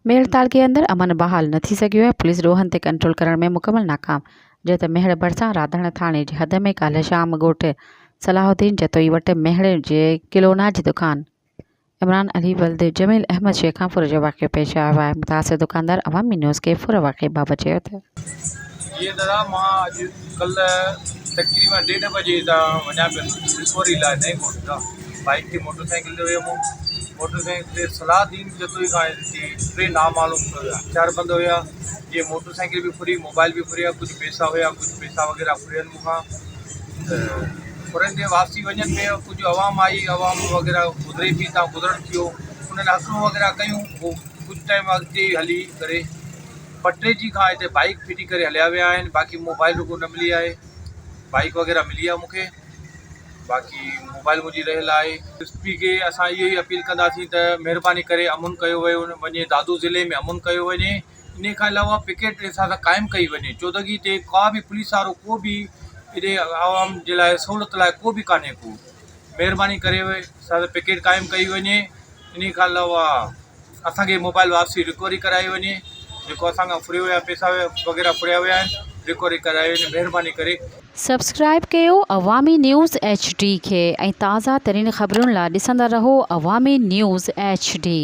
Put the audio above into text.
ميهڙ تعلقي اندر امن بحال نه ٿي سگهيو آهي، پوليس ڏوهن تي ڪنٽرول ڪرڻ ۾ مڪمل ناڪام، جڏهن ته ميهڙ ڀرسان راڌڻ ٿاڻي جي حد ۾ ڪالهه شام ڳوٺ صلاح الدين جتوئي وٽ ميهڙ جي ڪلونا جي دڪان عمران علي ولد جميل احمد شيخ کان ڦر جو واقعو پيش آيو آهي، متاثر دڪاندار عوامي نيوز کي ڦر واقعي بابت چيو ته. جيئن دادا مان اڄ ڪلهه تقريبن ڏيڍ بجي هتان وڃان پيو رڪوري لاء نئين ڳوٺ کان بائيڪ تي موٽر سائيڪل تي ويم موٽر سائيڪل تي صلاح الدين جتوئي کان هتي ٽي نامعلوم هٿيار بند هيا جيئن موٽر سائيڪل به ڦري موبائل به ڦريا ڪجهه پئسا هيا ڪجهه پئسا وغيره ڦريل مون کان ته ڦرندي واپسي وڃن پيا ڪجهه عوام آئي عوام وغيره گذري پي تان گذرڻ ٿيو انهن هڪلون وغيره ڪيون پوء ڪجهه ٽائيم اڳتي هلي ڪري پٽيجي کان هتي بائيڪ ڦٽي ڪري هليا ويا آهن باقي موبائل رڳو نه ملي آهي بائيڪ وغيره ملي آهي مونکي باقي موبائل منهنجي رهيل آهي. ايس پي کي اسان اهو ئي اپيل ڪنداسين ته مهرباني ڪري امن ڪيو ويو وڃي دادو ضلعي ۾ امن ڪيو وڃي انهي کان علاوه پڪيٽ حساب سان قائم ڪئي وڃي چودڳي تي ڪا به پوليس وارو ڪو به هيڏي عوام جي لاء سهولت لاء ڪو به ڪانهي ڪو مهرباني ڪري پڪيٽ قائم ڪئي وڃي انهي کان علاوه اسان کي موبائل واپسي رڪوري ڪرائي وڃي جيڪو اسان کان ڦريو ويو آهي پئسا وغيره ڦريا ويا آهن رڪوري ڪرائي وڃي مهرباني ڪري. سبسڪرائيب ڪيو عوامي نيوز ايڇ ڊي کي ۽ تازه ترين خبرن لا ڏسندا رهو عوامي نيوز ايڇ ڊي.